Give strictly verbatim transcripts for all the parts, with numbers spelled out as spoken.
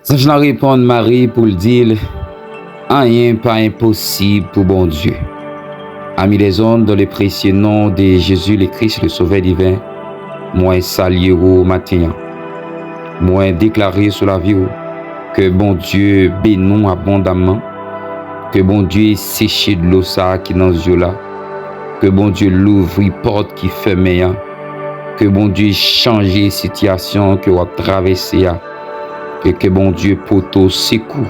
Zanj lan reponn Mari pou l di l, anyen pa enposib pou Bondye. Amis des ondes, dans le précieux nom de Jésus le Christ, le Sauveur divin, mwen salye ou maten an. Mwen deklare sou lavi w ke Bondye beni w abondamman, ke Bondye seche dlo sa a ki nan zye w la, ke Bondye louvri pòt ki fèmen an, ke Bondye chanje sitiyasyon ke w ap travèse a, e ke Bondye pote w sekou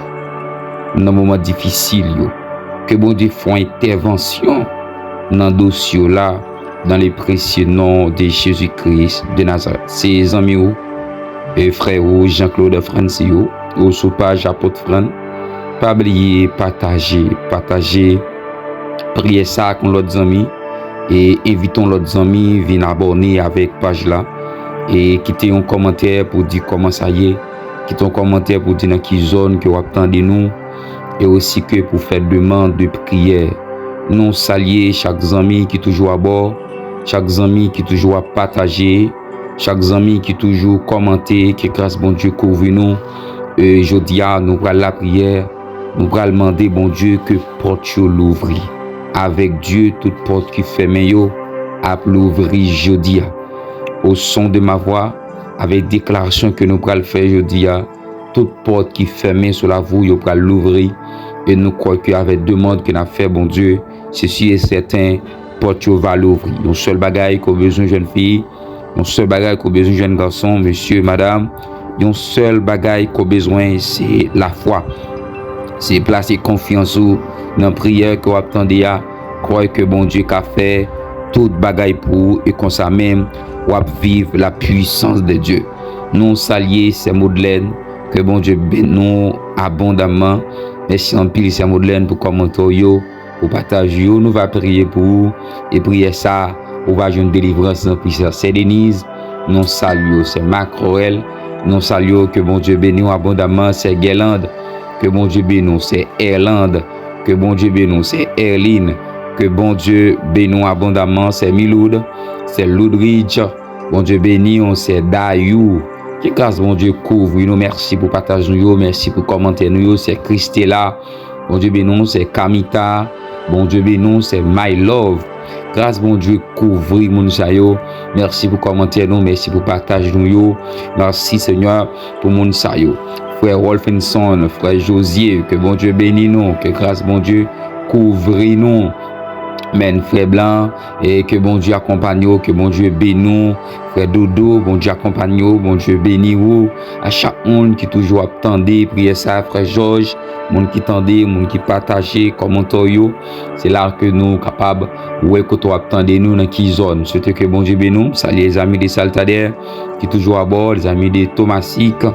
nan moman difisil yo, ke Bondye fè yon entèvansyon nan dosye w la, dans le précieux nom de Jésus-Christ de Nazareth. Se zanmi w e frè ou Jean-Claude Francis ou sou paj Apot Fran. Pa bliye pataje, pataje priyè sa ak yon lòt zanmi e envite yon lòt zanmi vin abòne avèk paj la e kite yon kòmantè pou di kòman sa ye, kite yon kòmantè pou di nan ki zòn ke w ap tande nou e osi ke pou fè demann de priyè. Nou salye chak zanmi ki toujou abò, chak zanmi ki toujou ap pataje, chak zanmi ki toujou kòmante, ke gras Bondye kouvri nou. E jodi a, nou pral lapriyè, nou pral mande Bondye ke pòt yo louvri. Avèk Dye, tout pòt ki fèmen yo ap louvri jodi a. Au son de ma voix, avèk deklarasyon ke nou pral fè jodi a, tout pòt ki fèmen sou lavi w yo pral louvri. E nou kwè ke avèk demann ke n ap fè Bondye, se si e sèten, pòt yo va louvri. Yon sèl bagay ke w bezwen, jèn fi, yon sèl bagay ke w bezwen, jèn gason, mesye, madanm, yon sèl bagay ke w bezwen, se lafwa. Se plase konfyans ou nan priyè ke w ap tande a, kwè ke Bondye ka fè tout bagay pou ou e konsa menm, w ap viv la puissance de Dieu. Nou salye sè Modlèn, ke Bondye beni w abondamman. Mèsi anpil sè Modlèn pou kòmantè w yo, pou pataj yo. Nou va priye pou ou e priyè sa, ou va jwenn delivrans nan pwisans. Sè Deniz, nou salye w, sè Makrèl, nou salye w, ke Bondye beni w abondamman, sè Gèland, ke Bondye beni w, sè Èland, ke Bondye beni w, sè Èlin, ke Bondye beni w abondamman, sè Miloud, sè Loudridj, Bondye beni w, sè Dayou. Ke gras Bondye kouvri nou. Mèsi pou pataj nou yo, mèsi pou kòmantè nou yo, sè Kristela. Bondye beni w, sè Kamita. Bondye beni w, sè My Love. Gras Bondye kouvri moun sa yo. Mèsi pou kòmantè nou, mèsi pou pataj nou yo. Mèsi Senyè pou moun sa yo. Frè Wolfenson, frè Josie, ke Bondye beni nou, ke gras Bondye kouvri nou. Amen, frè Blan, e ke Bondye akonpanye w, ke Bondye beni w. Frè Dodo, Bondye akonpanye w, Bondye beni w. A chak moun ki toujou ap tande priyè sa, frè Jòj, moun ki tande, moun ki pataje kòmantè yo, se la ke nou kapab wè kote w ap tande nou, nan ki zòn. Swete ke Bondye beni w. Salye lèzami de Saltadè ki toujou abò, lèzami de Tomasik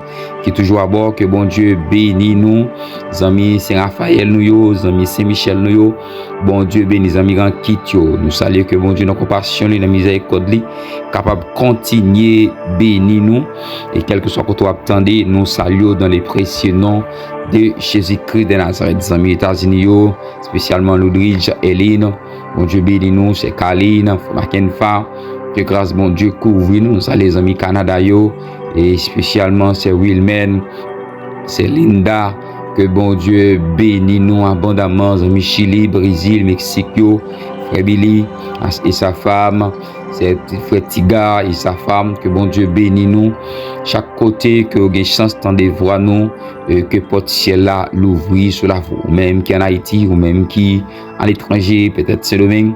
ki toujou abò, ke Bondye beni nou. Zanmi Sen Rafayèl nou yo, zanmi Sen Michèl nou yo, Bondye beni zanmi Rankit yo. Nou salye ke Bondye nan konpasyon li, nan mizèrikòd li, kapab kontinye beni nou. E kèlkeswa kote w ap tande, nou salye w dans le précieux nom de Jésus-Christ de Nazareth. Zanmi Etazini yo, espesyalman Loudridge, Eline, Bondye beni nou, sè Kalin, Makenfa, ke gras Bondye kouvri nou. Nou salye zanmi Kanada yo, e espesyalman sè Wilmen, sè Linda, ke Bondye beni nou abondamman, zanmi Chili, Brezil, Meksik yo, frè Billy e sa fam, sè frè Tiga e sa fam, ke Bondye beni nou. Chak kote ke w gen chans tande vwa nou, e ke pòt syèl la louvri sou lavi w. Ou menm ki ann Ayiti, ou menm ki aletranje, petèt Sendomeng,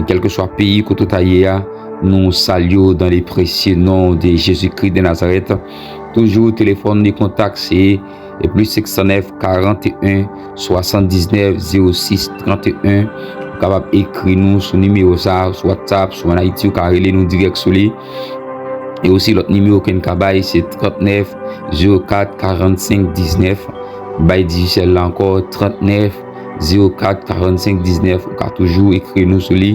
kèlkeswa peyi kote w ta ye a, nou salye w dans le précieux nom de Jésus-Christ de Nazareth. Toujou, telefòn de kontak se e plis senk san nèf, karant e en, swasanndiznèf, zewo sis, trant e en. Ou kapab ekri nou sou nimewo sa, sou WhatsApp, sou ann Ayiti, ou ka rele nou dirèk sou li. E osi, lòt nimewo ke n ka bay, se trant nèf, zewo kat, karant senk, diznèf. Bay Digicel la ankò, trant nèf, zewo kat, karant senk, diznèf. Ou ka toujou ekri nou sou li.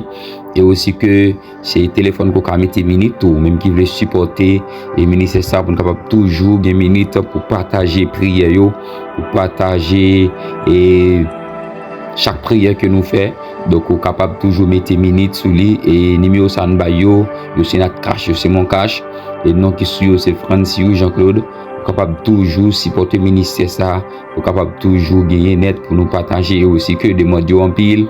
E osi ke se telefòn ke w ka mete minit tou, ou menm ki vle sipòte e ministè sa pou n kapab toujou gen minit pou pataje priyè yo, pou pataje e chak priyè ke nou fè. Donk, ou kapab toujou mete minit sou li. E nimewo sa n bay yo, yo se Natcash, yo se Moncash. E non ki sou yo se Francis Jean Claude. Ou kapab toujou sipòte ministè sa a, pou kapab toujou genyen nèt pou nou pataje yo osi, ke demann yo anpil.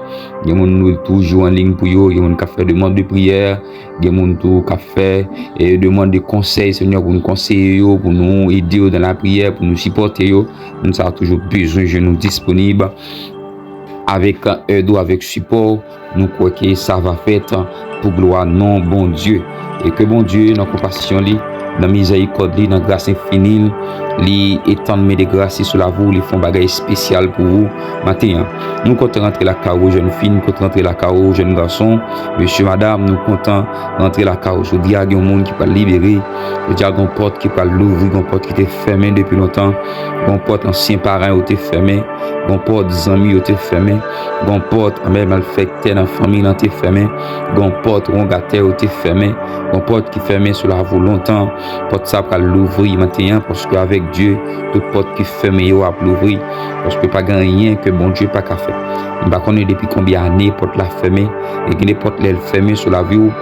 Gen moun nou toujou an liy pou yo, gen moun k ap fè demann de priyè, gen moun tou k ap fè, e, demann de konsèy, Senyè, pou nou konseye yo, pou nou ede yo dan lapriyè, pou nou sipòte yo. Moun sa a toujou bezwen jwenn nou disponib. Avèk èd ou, avèk sipò w, nou kwè ke sa va fèt pou glwa non Bondye. E ke Bondye, nan konpasyon li, nan mizèrikòd li, nan gras enfini l, li etann men de gras li sou lavi w, li fè yon bagay espesyal pou ou maten an. Nou kontan rantre lakay ou, jèn fi, nou kontan rantre lakay ou, jèn gason, mesye, madam, nou kontan rantre lakay ou. Jodi a, gen yon moun ki pral libere, jodi a, gen yon pòt ki pral louvri, gen yon pòt ki te fèmen depi lontan, gen yon pòt ansyen paran yo te fèmen, gen yon pòt zanmi yo te fèmen, gen yon pòt, amèn, malfektè nan fanmi lan te fèmen, gen yon pòt wongatè yo te fèmen, gen yon pòt ki fèmen sou lavi w lontan. Pòt sa pral louvri maten an, paske avèk Dye, tout pòt ki fèmen yo ap louvri, paske pa gen anyen ke Bondye pa ka fè. M pa konnen depi konbyen ane pòt la fèmen, e gen de pòt lè l fèmen sou lavi w,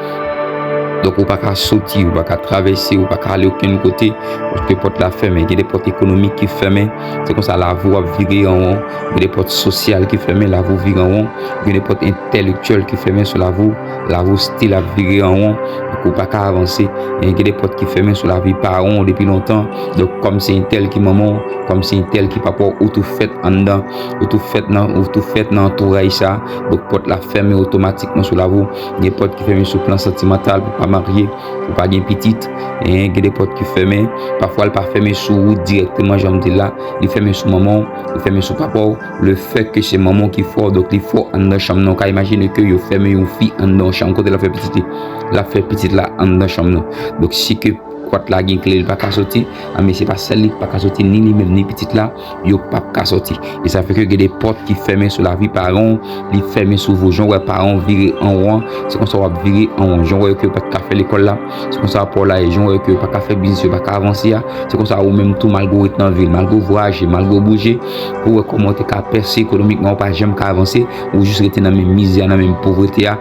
donk ou pa ka soti, ou pa ka travèse, ou pa ka ale okenn kote, paske pòt la fèmen. Gen de pòt ekonomik ki fèmen, se konsa lavi w ap vire an won. Gen de pòt sosyal ki fèmen, lavi w vire an won. Gen de pòt entèlektyèl ki fèmen sou lavi w, lavi w still ap vire an won, donk ou pa ka avanse. E gen de pòt ki fèmen sou lavi paran w depi lontan, donk kòm se entèl ki manman w, kòm se entèl ki papa w, ou tou fèt anndan, ou tou fèt nan, ou tou fèt nan antouraj sa, donk pòt la fèmen otomatikman sou lavi w. Gen pòt ki fèmen sou plan santimantal, pou pa marye, pou pa gen pitit. E gen de pòt ki fèmen, pafwa l pa fèmen sou ou dirèkteman, jan m di l la, li fèmen sou manman w, li fèmen sou papa w. Le fèt ke se manman w ki fè w, donk li fè w anndan chanm nan. Ou ka imajine ke yo fèmen yon fi anndan yon chanm, kote l ap fè pitit li? L ap fè pitit la anndan chanm nan. Donk si ke pòt la gen kle, li pa ka soti, anben se pa sèl li ki pa ka soti, ni li menm, ni pitit la, yo p ap ka soti. E sa fè ke gen de pòt ki fèmen sou lavi paran w, li fèmen sou vou. Jan w wè paran w vire an won an, se konsa w ap vire an won. Jan w wè ke w pa t ka fè lekòl la, se konsa pòt la ye. Jan w wè ke w pa ka fè biznis, yo pa ka avanse a, se konsa ou menm tou, malgre w ret nan vil, malgre w vwayaje, malgre w bouje, pou w wè kòman w te ka pèse ekonomikman, ou pa janm ka avanse, ou jis rete nan menm mizè, nan menm povrete a.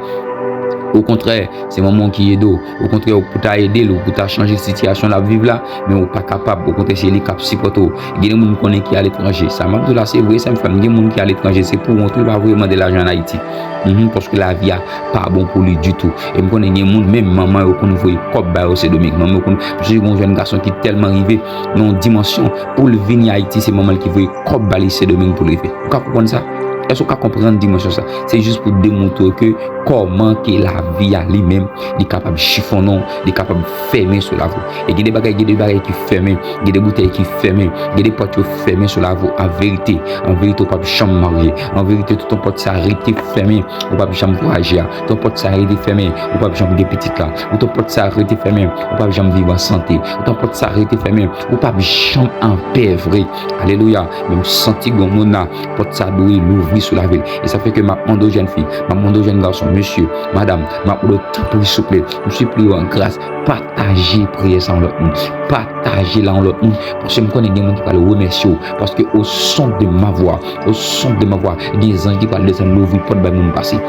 Okontrè, se manman w ki ede w. Okontrè, ou pou ta ede l, ou pou ta chanje sitiyasyon l ap viv la, men ou pa kapab. Okontrè, se li k ap sipòte w. Gen de moun m konnen ki aletranje. Sa m ap di w la, se vre, sa m fè m. Gen moun ki aletranje, se pou wont, ou pa vle mande lajan ann Ayiti. Mhm, paske lavi a pa bon pou li ditou. E m konnen gen moun, menm manman yo konn voye kòb ba yo Sendomeng. Manman yo konn, paske gen yon jèn gason ki tèlman rive nan yon dimansyon, pou l vini Ayiti, se manman l ki voye kòb ba li Sendomeng pou l rive. Ou ka konprann sa? Èske w ka konprann dimansyon sa? Se jis pou demoutre w ke kòman ke lavi a li menm, li kapab chifonnen w, li kapab fèmen sou lavi w. E gen de bagay, gen de bagay ki fèmen, gen de boutèy ki fèmen, gen de pòt yo fèmen sou lavi w. An verite, an verite, ou p ap janm marye. An verite, tout yon pòt sa rete fèmen, ou p ap janm vwayaje a. Tout yon pòt sa rete fèmen, ou p ap janm gen pitit la. Tout yon pòt sa rete fèmen, ou p ap janm viv an sante. Tout yon pòt sa rete fèmen, ou p ap janm anpè vre. Alelouya. Men m santi granmoun la, pòt sa dwe louvri sou lavi l. E sa fè ke m ap mande w jèn fi, m ap mande w jèn gason, mesye, madam, m ap mande w tanpri souple, m sipliye w an gras, pataje priyè sa yon lòt moun. Pataje l a yon lòt moun, paske m konnen gen moun ki pral remèsye w, paske au son de ma voix, au son de ma voix, gen zanj ki pral desann louvri pòt bay moun pase.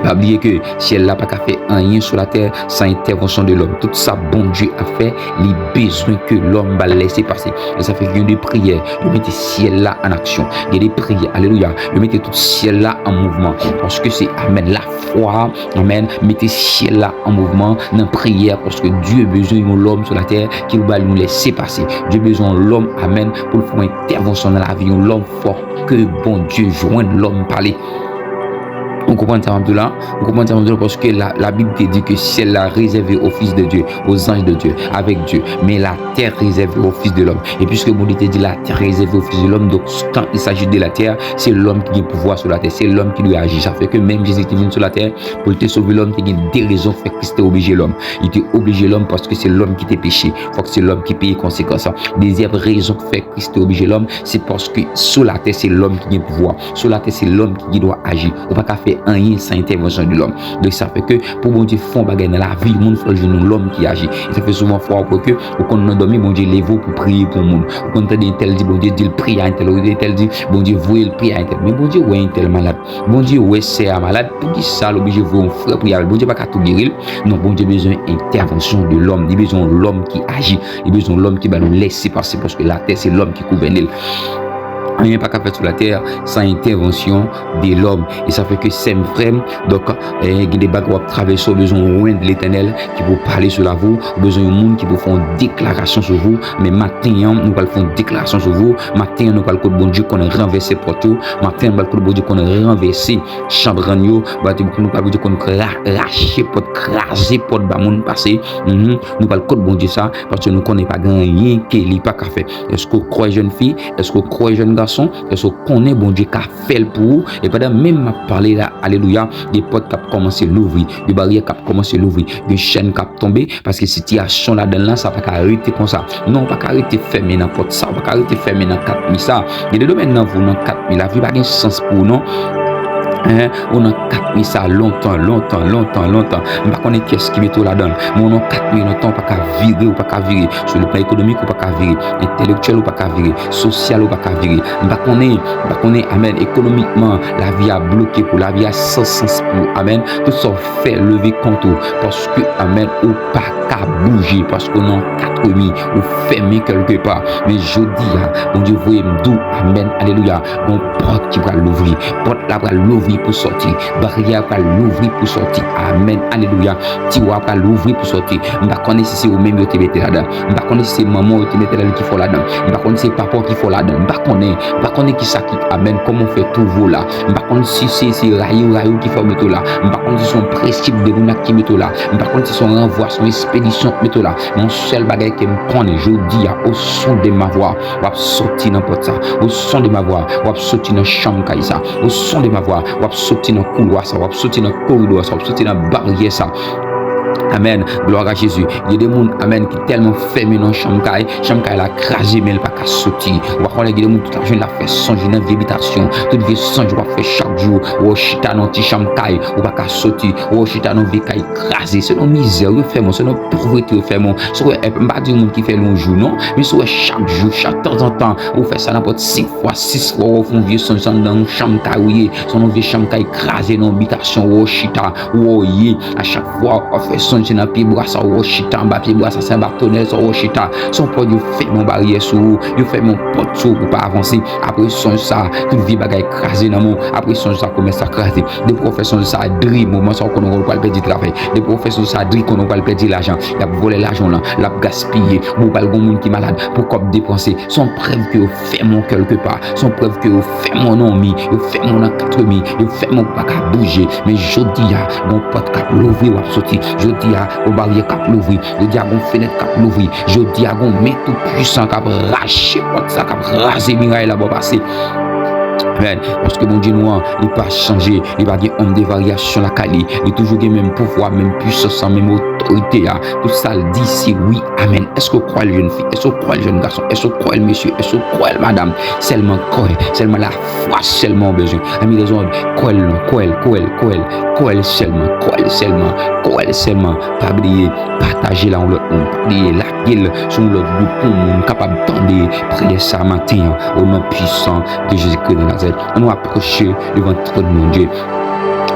Pa bliye ke syèl la pa ka fè anyen sou latè san entèvansyon de lòm. Tout sa Bondye ap fè, li bezwen ke lòm ba l lèse pase. E sa fè gen de priyè, yo mete syèl la an aksyon. Gen de priyè, alelouya, yo mete tout syèl la an mouvman. Paske se amèn, lafwa, amèn, mete syèl la an mouvman nan priyè, paske Dye bezwen yon lòm sou latè ki pou ba l yon lèse pase. Dye bezwen yon lòm, amèn, pou l fè yon entèvansyon nan lavi yon lòm. Fòk ke Bondye jwenn lòm pale. Ou konprann sa m ap di w la? Ou konprann sa m ap di w la? Paske la, Labib te di ke syèl la rezève aux fils de Dieu, aux anges de Dieu, avec Dieu. Men latè rezève aux fils de l'homme. E piske Bondye te di latè rezève aux fils de l'homme, donk, quand il s'agit de la terre, se lòm ki gen pouvwa sou latè, se lòm ki dwe aji. Sa fè ke menm Jezi ki vin sou latè, pou l te sove lòm, te gen de rezon fè Kris te oblije lòm. Li te oblije lòm paske se lòm ki te peche. Fòk se lòm ki peye konsekans. Dezyèm rezon ki fè Kris te oblije lòm, se paske sou latè, se lòm ki gen pouvwa. Sou latè, se lòm ki gen dwa aji. Ou pa ka fè anyen san entèvansyon de lòm. Donk, sa fè ke pou Bondye fè yon bagay nan lavi moun, fò l jwenn yon lòm ki aji. E sa fè souvan fwa ou kwè ke ou konn nan dòmi, Bondye leve w pou priye pou yon moun. Ou konn tande entèl di Bondye di l priye a entèl, ou entèl di Bondye voye l priye a entèl. Men Bondye wè entèl malad. Bondye wè sè a malad. Poukisa l oblije voye yon frè priye avè l? Bondye pa ka tou geri l. Non, Bondye bezwen entèvansyon de lòm. Li bezwen yon lòm ki aji. Li bezwen yon lòm ki ba l yon lèsepase, paske latè se lòm ki gouvène l. Anyen pa ka fèt sou latè san entèvansyon de lòm. E sa fè ke sè m, frè m, donk, eh, gen de bagay w ap travèse, ou bezwen yon ren de Letènèl ki pou pale sou lavi w, ou bezwen yon moun ki pou fè yon deklarasyon sou ou. Men maten an, nou pral fè yon deklarasyon sou ou. Maten an, nou pral kote Bondye konn ranvèse pòt yo. Maten an, nou pral kote Bondye konn ranvèse chanbrann yo. Maten an, nou pral kote Bondye konn ra-, rache pòt, kraze pòt ba moun pase. Mhm. Nou pral kote Bondye sa, paske nou konnen pa gen anyen ke li pa ka fè. Èske w kwè, jèn fi? Èske w kwè, jèn gason? Èske w konnen Bondye ka fè l pou ou? E pandan menm m ap pale la, alelouya, gen pòt k ap kòmanse louvri, gen baryè k ap kòmanse louvri, gen chèn k ap tonbe, paske sitiyasyon ladan l lan, sa pa ka rete konsa. Non, ou pa ka rete fèmen nan pòt sa, ou pa ka rete fèmen nan kat mi sa. Gen de domèn nan vi w, nan kat mi, lavi pa gen sans pou ou, non. Hein? Ou nan kat mi sa lontan, lontan, lontan, lontan. M pa konnen kiyès ki mete w ladan l, men ou nan kat mi lontan, ou pa ka vire, ou pa ka vire. Sou le plan ekonomik, ou pa ka vire. Entèlektyèl, ou pa ka vire. Sosyal, ou pa ka vire. M pa konnen, m pa konnen, amèn, ekonomikman, lavi a bloke pou, lavi a san sans pou, amèn. Tout sa w fè leve kont ou, paske, amèn, ou pa ka bouje, paske w nan kat mi, ou fèmen kèlkepa. Men jodi a, Bondye voye m di w, amèn, alelouya, gon pòt ki pral louvri. Pòt la pral louvri pou sòti. Baryè a pral louvri pou sòti. Amèn, alelouya. Tiwa pral louvri pou sòti. M pa konnen si se ou menm yo te mete ladan. M pa konnen si se manman w yo te mete ladan ki fè w ladan. M pa konnen si se papa w ki fè w ladan. M pa konnen. M pa konnen kisa ki, amèn, kòman w fè twouve w la. M pa konn si se, se rayi w, rayi w ki fè w mete w la. M pa konn si se yon prensip de Lounak ki mete w la. M pa konn si se yon ranvwa, se yon ekspedisyon ki mete w la. Men yon sèl bagay ke m konnen, jodi a, au son de ma voix, w ap soti nan pòt sa. Au son de ma voix, w ap soti nan chanm kay sa. Au son de ma voix, w ap soti nan koulwa sa, w ap soti nan koridò sa, w ap soti nan baryè sa. Amèn. Gloire à Jésus. Gen de moun, amèn, ki tèlman fèmen nan chanm kay, chanm kay la kraze, men l pa ka soti. Ou pa konnen, gen de moun tout lajounen l ap fè sonj nan vye bitasyon. Tout vye sonj w ap fè chak jou. Ou chita nan ti chanm kay, ou pa ka soti. Ou chita nan vye kay kraze. Se nan mizè yo fèmen w, se nan povrete yo fèmen w. Si w wè, m pa di moun ki fè l yon jou, non, men si w wè chak jou, chak tanzantan, ou fè sa nenpòt senk fwa, sis fwa, ou fè yon vye sonj anndan yon chanm kay ou ye. Se yon vye chanm kay kraze nan yon bitasyon, ou chita, ou ye. A chak fwa w ap fè sonj se nan pye bwa sa, w chita anba pye bwa sa, se anba tonèl sa w chita. Se yon pòt yo fèmen yon baryè sou ou, yo fèmen yon pòt sou ou pou w pa avanse. Apre sonj sa, tout vye bagay kraze nan men w. Apre sonj sa, komès la kraze. Depi w fè sonj sa, dri, moman sa w konnen w pral pèdi travay. Depi w fè sonj sa, dri, konnen w pral pèdi lajan. Y ap vòlè lajan w lan, l ap gaspiye. Ou pral gon moun ki malad pou kòb depanse. Se yon prèv ke yo fèmen w kèlkepa. Se yon prèv ke yo fèmen w nan yon mi, yo fèmen w nan kat mi, yo fèmen w pa ka bouje. Men jodi a, gon pòt k ap louvri, w ap soti. Jodi a, gon baryè k ap louvri. Jodi a, gon fenèt k ap louvri. Jodi a, gon men tou pwisan k ap rache pòt sa, k ap raze miray la ba w pase. Amèn. Paske Bondye nou an, li pa chanje, li pa gen onm de varyasyon lakay li. Li toujou gen menm pouvwa, menm pwisans lan, menm otorite a. Tout sa l di, se wi, amèn. Èske w kwè l, jèn fi? Èske w kwè l, jèn gason? Èske w kwè l, mesye? Èske w kwè l, madanm? Sèlman kwè, sèlman lafwa sèlman w bezwen. Ami lèzòm, kwè l non, kwè l, kwè l, kwè l, kwè l sèlman, kwè l sèlman, kwè l sèlman. Pa bliye, pataje l a yon lòt moun, pa bliye, lage l sou yon lòt gwoup pou moun kapab tande priyè sa maten an, o non pwisan de Jezikri de Nazarèt. Ann nou apwoche devan twòn Bondye.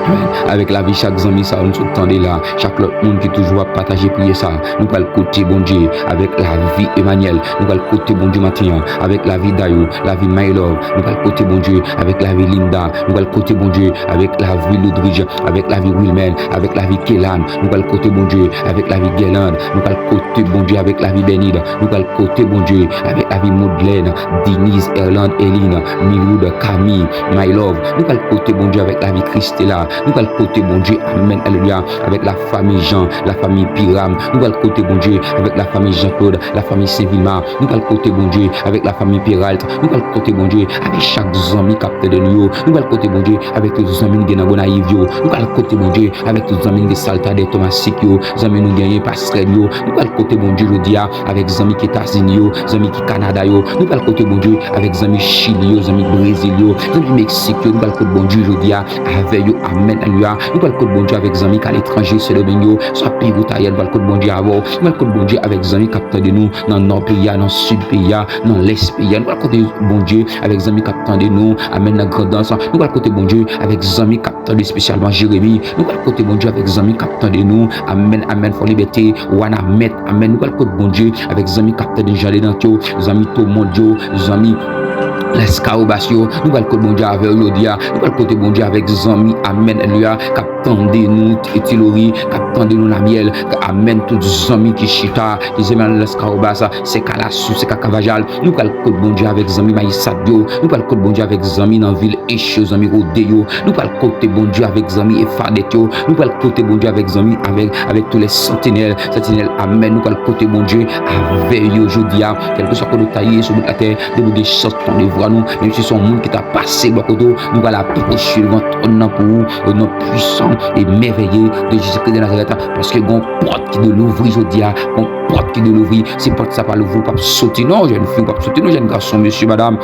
Amèn. Avèk lavi chak zanmi sa yo nou sot tande la, chak lòt moun ki toujou ap pataje priyè sa, nou pral kote Bondye avèk lavi Emmanuel. Nou pral kote Bondye maten an avèk lavi Dayou, lavi My Love. Nou pral kote Bondye avèk lavi Linda. Nou pral kote Bondye avèk lavi Ludridge, avèk lavi Wilmène, avèk lavi Kelan. Nou pral kote Bondye avèk lavi Guerlande. Nou pral kote Bondye avèk lavi Bernide. Nou pral kote Bondye avèk lavi Modlène, Diniz, Erlande, Eline, Miloud, Camille, My Love. Nou pral kote Bondye avèk lavi Kristela. Nou pral kote Bondye, amèn, alelouya, avèk lafanmi Jean, lafanmi Piram. Nou pral kote Bondye avèk lafanmi Jean Claude, lafanmi Saint Vilma. Nou pral kote Bondye avèk lafanmi Peralt. Nou pral kote Bondye avèk chak zanmi k ap tande nou yo. Nou pral kote Bondye avèk tout zanmi nou gen nan Gonayiv yo. Nou pral kote Bondye avèk tout zanmi nou gen Saltadè Tomasik yo, zanmi nou genyen Pastè yo. Nou pral kote Bondye jodi a avèk zanmi ki Etazini yo, zanmi ki Kanada yo. Nou pral kote Bondye avèk zanmi Chili yo, zanmi Brezil yo, zanmi Meksik yo. Nou pral kote Bondye jodi a avè yo. Amèn. Alelouya. Nou pral kot Bondye avèk zanmi k aletranje, Sendomeng yo, swa peyi w ta ye a, nou pral kot Bondye avè w. Nou pral kot Bondye avèk zanmi k ap tande nou nan nò peyi a, nan sid peyi a, nan lès peyi a. Nou pral kote Bondye avèk zanmi k ap tande nou, amèn, nan Grandans. Nou pral kote Bondye avèk zanmi k ap tande espesyalman Jeremi. Nou pral kote Bondye avèk zanmi k ap tande nou, amèn, amèn, Fò Libète, Wanament, amèn. Nou pral kot Bondye avèk zanmi k ap tande Jan Denant yo, zanmi Tomond yo, zanmi Lèskawobas yo. Nou pral kot Bondye avè yo jodi a. Nou pral kote Bondye avèk zanmi, amèn, alelouya, k ap tande nou, Ti Lori, k ap tande nou, Namyèl, amèn, tout zanmi ki chita, ki zanmi Lèskawobas, se Kalasou, se Kakavajal. Nou pral kot Bondye avèk zanmi Mayisad yo. Nou pral kot Bondye avèk zanmi nan vil Ech yo, zanmi Wode yo. Nou pral kote Bondye avèk zanmi Efadèt yo. Nou pral kote Bondye avèk zanmi, avèk, avèk tout lè santinèl, santinèl, amèn. Nou pral kote Bondye avè yo jodi a. Kèlkeswa kote w ta ye sou bout latè, depi w gen chans tande vwa nou, menm si se yon moun ki ta pase bò kote w, nou pral apwoche devan twòn nan pou ou, o non pwisan e mèvèye de Jezikri de Nazarèt, paske gon pòt ki dwe louvri jodi a, gon pòt ki dwe louvri, si pòt sa pa louvri, ou p ap soti non, jèn fi, ou p ap soti non, jèn gason, mesye, madanm.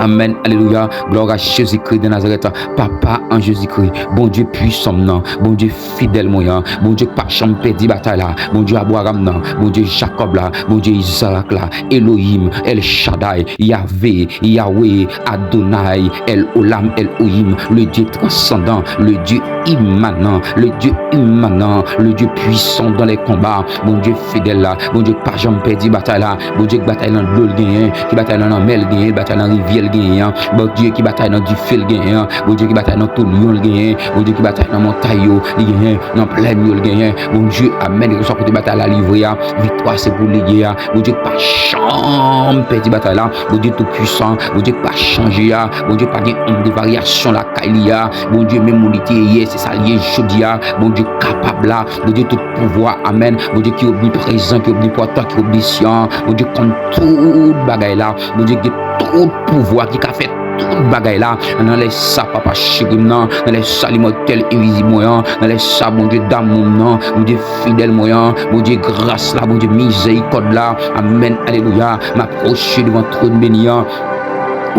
Amèn, alelouya, glwa a Jezikri de Nazarèt, Papa an Jezikri, Bondye pwisan m nan, Bondye fidèl mwen an, Bondye k pa janm pèdi batay la, Bondye Abraram nan, Bondye Jakòb la, Bondye Izarak la, Elohim, El Shaddai, Yahvé, Yahweh, Adonai, El Olam, El Ohim, le Dieu transcendant, le Dieu immanent, le Dieu immanent, le Dieu puissant dans les combats, Bondye fidèl la, Bondye k pa janm pèdi batay la, Bondye k batay nan dlo l genyen, ki batay nan lanmè l genyen, batay nan rivyè l genyen an, Bondye ki batay nan dife l genyen an, Bondye ki batay nan toulyon l genyen, Bondye ki batay nan montay yo li genyen, nan plèn yo l genyen, Bondye, amèn, kèlkeswa kote batay la livre a, viktwa se pou li ye a, Bondye k pa janm pèdi batay la, Bondye tou pwisan, Bondye k pa chanje a, Bondye pa gen onm de varyasyon lakay li a, Bondye menm moun li te ye yè, se sa l ye jodi a, Bondye kapab la, Bondye tout pouvwa, amèn, Bondye ki omniprezan, ki omnipòtan, ki omnisyan, Bondye konn tout bagay la, Bondye gen tout pouvwa ki ka fè tout bagay la. Nan lè sa, papa cheri m nan, nan lè sa, limòtèl envizib mwen an, nan lè sa, Bondye damou m nan, Bondye fidèl mwen an, Bondye gras la, Bondye mizèrikòd la, amèn, alelouya, m apwoche devan twòn beni an.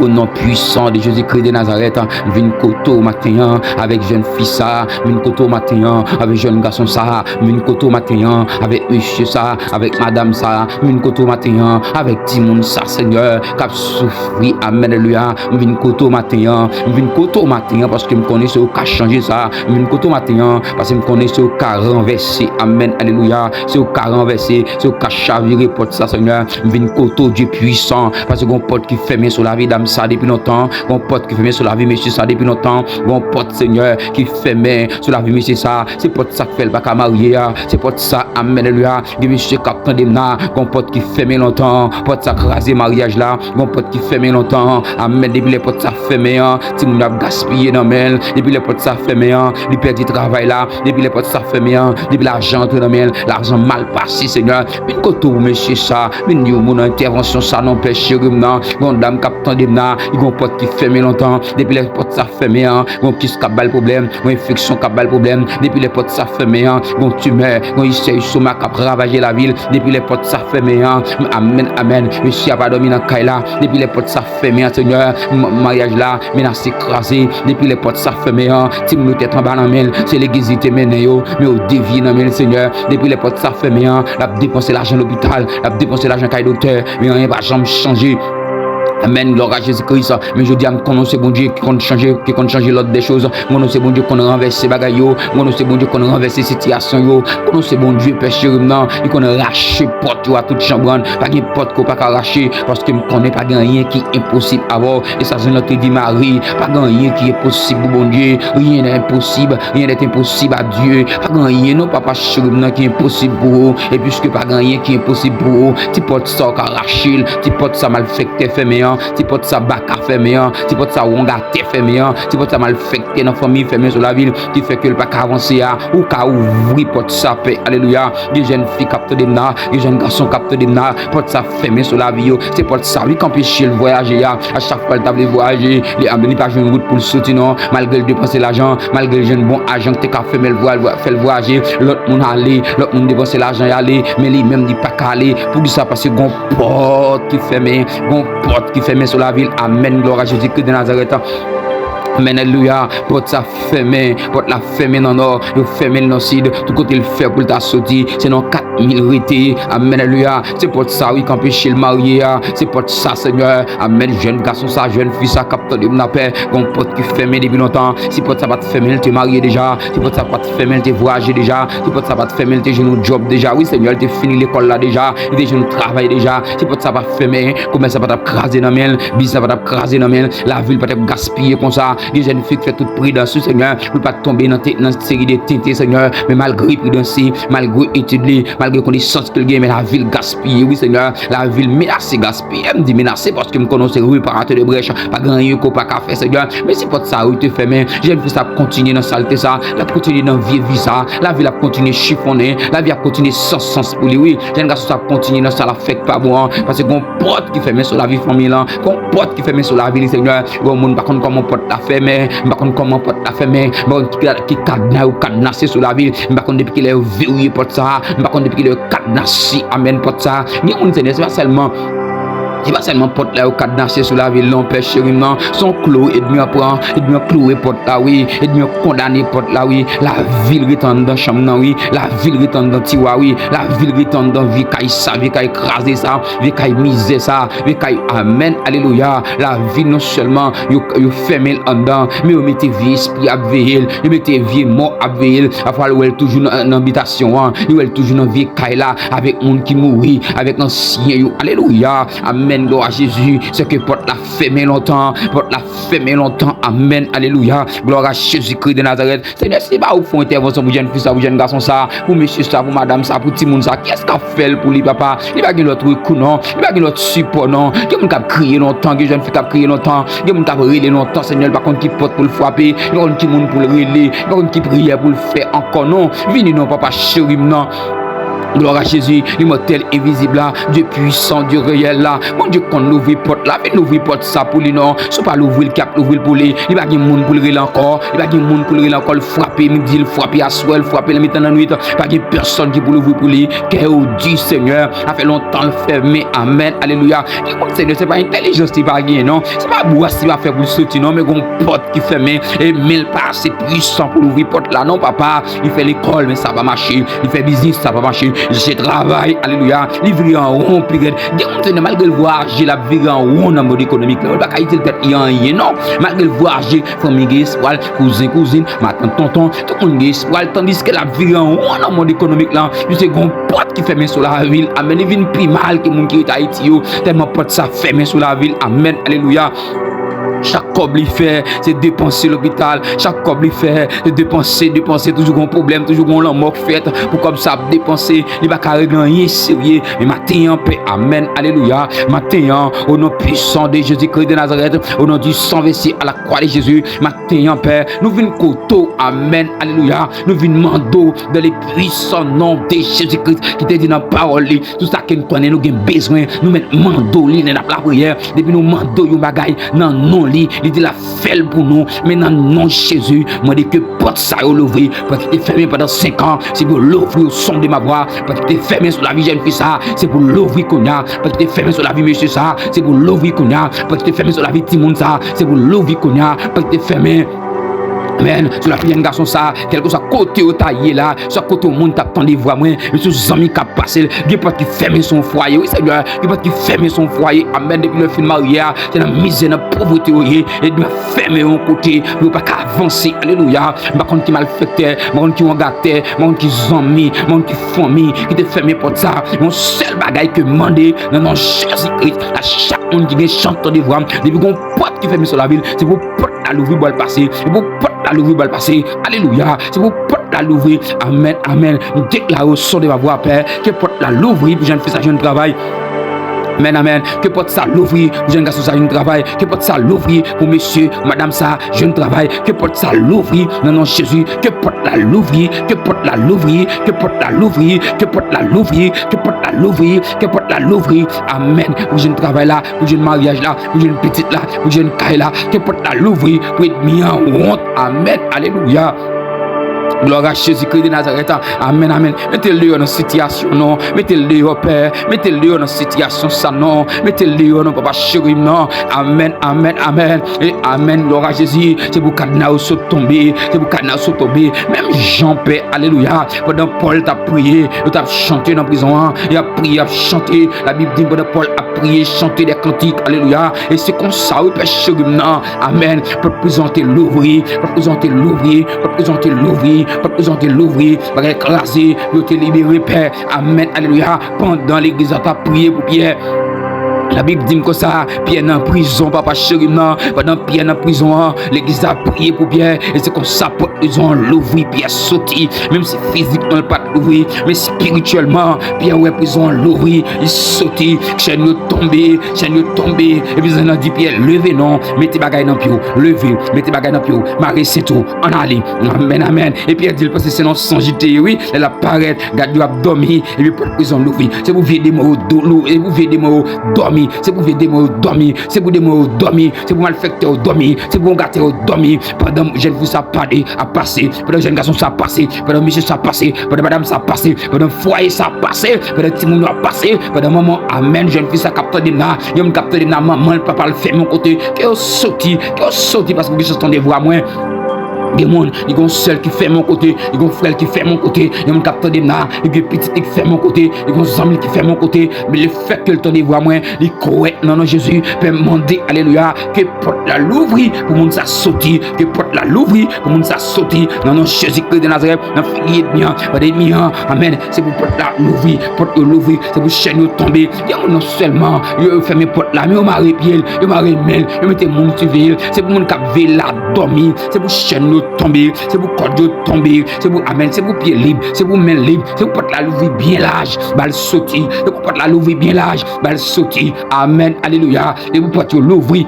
O non pwisan de Jezikri de Nazarèt, m vin kote w maten an avèk jèn fi sa, m vin kote w maten an avèk jèn gason sa, m vin kote w maten an avèk mesye sa, avèk madanm sa, m vin kote w maten an avèk timoun sa, Senyè, k ap soufri, amèn, alelouya, m vin kote w maten an, m vin kote w maten an, paske m konnen se ou k ka chanje sa, m vin kote w maten an, paske m konnen se ou k ka ranvèse, amèn, alelouya, se ou k ka ranvèse, se ou k ka chavire pòt sa, Senyè, m vin kote w, Dye pwisan, paske gon pòt ki fèmen sou lavi dam sa depi lontan, gon pòt ki fèmen sou lavi mesye sa depi lontan, gon pòt, Senyè, ki fèmen sou lavi mesye sa, se pòt sa k fè l pa ka marye a, se pòt sa, amèn, alelouya, gen mesye k ap tande m la, gon pòt ki fèmen lontan, pòt sa kraze maryaj la, gon pòt ki fèmen lontan, amèn, depi lè pòt sa fèmen an, timoun yo ap gaspiye nan men l, depi lè pòt sa fèmen an, li pèdi travay la, depi lè pòt sa fèmen an, depi lajan antre nan men l, lajan mal pase, Senyè, vin kote w mesye sa, vin di yon mo nan entèvansyon sa non, pè cheri m nan, gon dam k ap tande m la, li gon pòt ki fèmen lontan, depi lè pòt sa fèmen an, gon kis k ap ba l pwoblèm, gon enfeksyon k ap ba l pwoblèm, depi lè pòt sa fèmen an, gon timè, gon isè estomak k ap ravaje lavi l, depi lè pòt sa fèmen an, amèn, amèn, mesye a pa dòmi nan kay la, depi lè pòt sa fèmen an, Senyè, maryaj la menase kraze, depi lè pòt sa fèmen an, timoun yo tèt anba nan men l, se legliz li te mennen yo, men yo devye nan men l, Senyè, depi lè pòt sa fèmen an, l ap depanse lajan lopital, l ap depanse lajan kay doktè, men anyen pa janm chanje. Amèn, glwa a Jezi Kris. Men jodi a, m konnen w se Bondye ki konn chanje, ki konn chanje lòd dè choz. M konnen w se Bondye ki konn ranvèse bagay yo. M konnen w se Bondye ki konn ranvèse sitiyasyon yo. M konnen w se Bondye, pè cheri m nan, ki konn rache pòt yo a tout chanbrann. Pa gen pòt ke w pa ka rache, paske m konnen pa gen anyen ki enposib avè w. E sa zanj lan te di Mari, pa gen anyen ki enposib pou Bondye. Rien n'est impossible, rien n'est impossible à Dieu. Pa gen anyen non, papa cheri m nan, ki enposib pou ou. E piske pa gen anyen ki enposib pou ou, ti pòt sa w ka rache l, ti pòt sa malfèktè fèmen an, ti pòt sa baka fèmen an, ti pòt sa wongatè fèmen an, ti pòt sa malfèktè nan fanmi fèmen sou lavi l, ki fè ke l pa ka avanse a, ou ka ouvri pòt sa, pè, alelouya. Gen jèn fi k ap tande m la, gen jèn gason k ap tande m la, pòt sa fèmen sou lavi yo, se pòt sa wi k anpeche l vwayaje a. A chak fwa l ta vle vwayaje, li, li pa jwenn wout pou l soti non, malgre l depanse lajan, malgre l jwenn bon ajan ki te ka fè l vwa-, fè l vwayaje, lòt moun ale, lòt moun depanse lajan y ale, men li menm li pa ka ale. Poukisa? Paske gon pòt ki fèmen, gon pòt ki fèmen sou lavi l. Amèn, glwa a Jezi Kris de Nazarèt. Amèn, alelouya. Pòt sa fèmen, pòt la fèmen nan nò, yo fèmen l nan sid, tout kote l fè pou l ta soti, se nan kat mil rete. Amèn, alelouya. Se pòt sa, wi, k anpeche l marye a, se pòt sa, Senyè. Amèn. Jèn gason sa, jèn fi sa k ap tande m nan pè, gon pòt ki fèmen depi lontan. Si pòt sa pa t fèmen, l te marye deja. Si pòt sa pa t fèmen, l te vwayaje deja. Si pòt sa pa t fèmen, l te jwenn yon djòb deja. Wi, Senyè, l te fini lekòl la deja. Li te jwenn yon travay deja. Si pòt sa pa t fèmen, komès la pa t ap kraze nan men l, biznis la pa t ap kraze nan men l, lavi l pa t ap gaspiye konsa. Gen jèn fi k fè tout pridans, wi, Senyè, pou l pa t tonbe nan te-, nan seri de tenten, Senyè. Men malgre pridans li, malgre etid li, malgre konesans ke l gen, men lavi l gaspiye, wi, Senyè. Lavi l menase, gaspiye. M di menase paske m konnen w se reparatè de brèch. Pa gen anyen ke w pa ka fè, Senyè. Men si pòt sa yo te fèmen, jèn fi sa ap kontinye nan salte sa, l ap kontinye nan vye vi sa, lavi l ap kontinye chifonnen, lavi ap kontinye san sans pou li, wi. Jèn gason sa ap kontinye nan sa l ap fè k pa bon an, paske gon pòt ki fèmen sou lavi fanmi lan, gon pòt ki fèmen sou lavi li, Senyè. Gon moun pa konn kòman pòt la fèmen, m pa konn kòman pòt la fèmen, m pa konn ki, ki kadna yo kadnase sou lavi l, m pa konn depi kilè yo verye pòt sa, m pa konn depi kilè yo kadnase, amèn, pòt sa. Gen moun, Senyè, se pa sèlman Se pa sèlman pòt la yo kadnase sou lavi l non, pè cheri m nan. Se yon klo ènmi an pran, ènmi an kloure pòt la, wi. Ènmi an kondane pòt la, wi. Lavi l rete anndan chanm nan, wi. Lavi l rete anndan tiwa, wi. Lavi l rete anndan vye kay sa, vye kay kraze sa, vye kay mizè sa, vye kay, amèn, alelouya. Lavi l non sèlman yo, yo fèmen l anndan, men yo mete vye espri ap veye l, yo mete vye mò ap veye l. Pafwa l wè l toujou nan, nan bitasyon an, li wè l toujou nan vye kay la, avèk moun ki mouri, avèk ansyen yo. Alelouya. Amèn. Glwa a Jezi. Se ke pòt la fèmen lontan. Pòt la fèmen lontan. Amèn. Alelouya. Glwa a Jezikri de Nazarèt. Senyè, se pa ou k fè yon entèvansyon pou jèn fi sa, pou jèn gason sa, pou mesye sa, pou madanm sa, pou timoun sa. Kiyès k ap fè l pou li, papa? Li pa gen lòt rekou non. Li pa gen lòt sipò non. Gen moun k ap kriye lontan, gen jèn fi k ap kriye lontan, gen moun k ap rele lontan, Senyè, li pa konn ki pòt pou l frape, li pa konn ki moun pou l rele, li pa konn ki priyè pou l fè ankò non. Vini non, papa cheri m nan. Glwa a Jezi, limòtèl envizib la, Dye pwisan, Dye reyèl la. Bondye konn louvri pòt la, vin louvri pòt sa pou li non. Si w pa louvri l, ki ap louvri l pou li? Li pa gen moun pou l rele ankò, li pa gen moun pou l rele ankò, l frape midi, l frape aswè, l frape nan mitan lannwit, pa gen pèsonn ki pou louvri pou li. Kè yo di, Senyè, sa fè lontan l fèmen. Amèn, alelouya. Gen moun, Senyè, se pa entèlijans li pa gen non, se pa bwas li pa fè pou l soti non, men gon pòt ki fèmen, e men l pa ase pwisan pou l ouvri pòt la non, papa. Li fè lekòl, men sa pa mache. Li fè biznis, sa pa mache. Li chèche travay, alelouya. Li vire an won pi rèd. Gen moun, Senyè, malgre l vwayaje, l ap vire an won nan mond ekonomik la. Li pa ka itil tèt li anyen non. Malgre l vwayaje, fanmi gen espwa l, kouzen, kouzin, matant, tonton, tout moun gen espwa l, tandiske l ap vire an won nan mond ekonomik la. Li se gon pòt ki fèmen sou lavi l. Amèn. Li vin pi mal ke moun ki rete Ayiti yo, tèlman pòt sa fèmen sou lavi l. Amèn. Alelouya. Chak kòb li fè, se depanse lopital. Chak kòb li fè, se depanse, depanse. Toujou gon pwoblèm, toujou gon lanmò k fèt pou kòb sa ap depanse. Li pa ka regle anyen serye. Men maten an, pè, amèn, alelouya. Maten an, au nom puissant de Jésus-Christ de Nazareth, au nom du sang versé à la croix de Jésus, maten an, pè, nou vin kote w, amèn, alelouya. Nou vin mande w dans le puissant nom de Jésus-Christ, ki te di nan pawòl li, tout sa ke n konnen nou gen bezwen, nou mèt mande w li lè n ap lapriyè. Depi nou mande w yon bagay nan non li, li di l ap fè l pou nou. Men nan non Jezi, mwen mande ke pòt sa yo louvri, pòt ki te fèmen pandan senk an, se pou louvri au son de ma voix. Pòt ki te fèmen sou lavi jèn fi sa, se pou louvri kounye a. Pòt ki te fèmen sou lavi mesye sa, se pou louvri kounye a. Pòt ki te fèmen sou lavi timoun sa, se pou louvri kounye a. Pòt ki te fèmen, amèn, sou lavi jèn gason sa, kèlkeswa kote yo ta ye la, swa kote yon moun t ap tande vwa mwen, men sou zanmi k ap pase l. Gen pòt ki fèmen sou yon fwaye, wi, Senyè. Gen pòt ki fèmen sou yon fwaye, amèn. Depi lè yo fin marye a, se nan mizè, nan povrete yo ye. Ènmi an fèmen yon kote pou yo pa ka avanse. Alelouya. M pa konn ki malfektè, m pa konn ki wangatè, m pa konn ki zanmi, m pa konn ki fanmi ki te fèmen pòt sa. Yon sèl bagay ke m mande nan non Jezi Kris, a chak moun ki gen chans tande vwa m, depi gon pòt ki fèmen sou lavi l, se pou pòt la louvri, ba l pase. Se pou pòt la louvri, ba l pase. Alelouya. Se pou pòt la louvri. Amèn, amèn. M deklare au son de ma voix, Pè, ke pòt la louvri pou jèn fi sa jwenn travay. Amèn, amèn. Ke pòt sa louvri pou jèn gason sa jwenn travay. Ke pòt sa louvri pou mesye, madanm sa jwenn travay. Ke pòt sa louvri nan non Jezi. Ke pòt la louvri. Ke pòt la louvri. Ke pòt la louvri. Ke pòt la louvri. Ke pòt la louvri. Ke pòt la louvri. Amèn. Pou jwenn travay la, pou jwenn maryaj la, pou jwenn pitit la, pou jwenn kay la. Ke pòt la louvri pou ènmi an wont. Amèn. Alelouya. Glwa a Jezikri de Nazarèt. Amèn, amèn. Mete l deyò nan sitiyasyon non. Mete l deyò, Pè. Mete l deyò nan sitiyasyon sa non. Mete l deyò non, Papa cheri m nan. Amèn, amèn, amèn. E amèn. Glwa a Jezi. Se pou kadna yo sot tonbe. Se pou kadna yo sot tonbe. Menm jan, Pè, alelouya. Pandan Pòl t ap priye, yo t ap chante nan prizon an. Y ap priye, y ap chante. Labib di pandan Pòl ap priye, chante de kantik. Alelouya. E se konsa, wi, Pè cheri m nan. Amèn. Pòt prizon an te louvri. Pòt prizon an te louvri. Pòt prizon an te louvri. Pòt prizon an te louvri. Bagay kraze. Yo te libere, Pè. Amèn. Alelouya. Pandan legliz la t ap priye pou Pyè, Labib di m konsa, Pyè nan prizon, Papa cheri m nan. Pandan Pyè nan prizon an, legliz la ap priye pou Pyè. E se konsa pòt prizon an louvri, Pyè soti. Menm si fizikman l pa t louvri, men espirityèlman, Pyè wè prizon an louvri, li soti, chèn yo tonbe, chèn yo tonbe. Epi zanj lan di Pyè, leve non, mete bagay nan pye w, leve, mete bagay nan pye w, mare senti w, ann ale. Amèn, amèn. E Pyè di l, paske se nan sonj li te ye, wi, lè l ap parèt, gad yo ap dòmi, epi pòt prizon louvri. Se pou vye demon yo dou-, lou-, se pou vye demon yo dòmi, se pou vye demon yo dòmi, se pou demon yo dòmi, se pou malfèktè yo dòmi, se pou wongatè yo dòmi. Pandan jèn fi sa pale, ap pase, pandan jèn gason sa pase, pandan mesye sa pase, pandan madanm sa pase, pandan fwaye sa pase, pandan timoun yo ap pase, pandan manman, amèn, jèn fi sa k ap tande m la, yon moun k ap tande m la, manman l, papa l fèmen yon kote, ke yo soti, ke yo soti, paske ou gen chans tande vwa mwen. Gen moun, li gon sè l ki fèmen yon kote, li gon frè l ki fèmen yon kote, gen moun k ap tande m la, li gen pitit li ki fèmen yon kote, li gon zanmi l ki fèmen yon kote, men lefètke l tande vwa mwen, li kwè nan non Jezi, Pè m mande, alelouya, ke pòt la louvri pou moun sa soti, ke pòt la louvri pou moun sa soti, nan non Jezikri de Nazarèt, nan figi ènmi an, pandan ènmi an, amèn, se pou pòt la louvri, pòt yo louvri, se pou chèn yo tonbe. Gen moun non sèlman, yo, yo fèmen pòt la, men yo mare pye l, yo mare men l, yo mete moun siveye l, se pou moun k ap veye l la dòmi, se pou chèn yo tonbe, se pou kòd yo tonbe, se pou, amèn, se pou pye lib, se pou men lib, se pou pòt la louvri byen laj, ba l soti, se pou pòt la louvri byen laj, ba l soti, amèn, alelouya, se pou pòt yo louvri.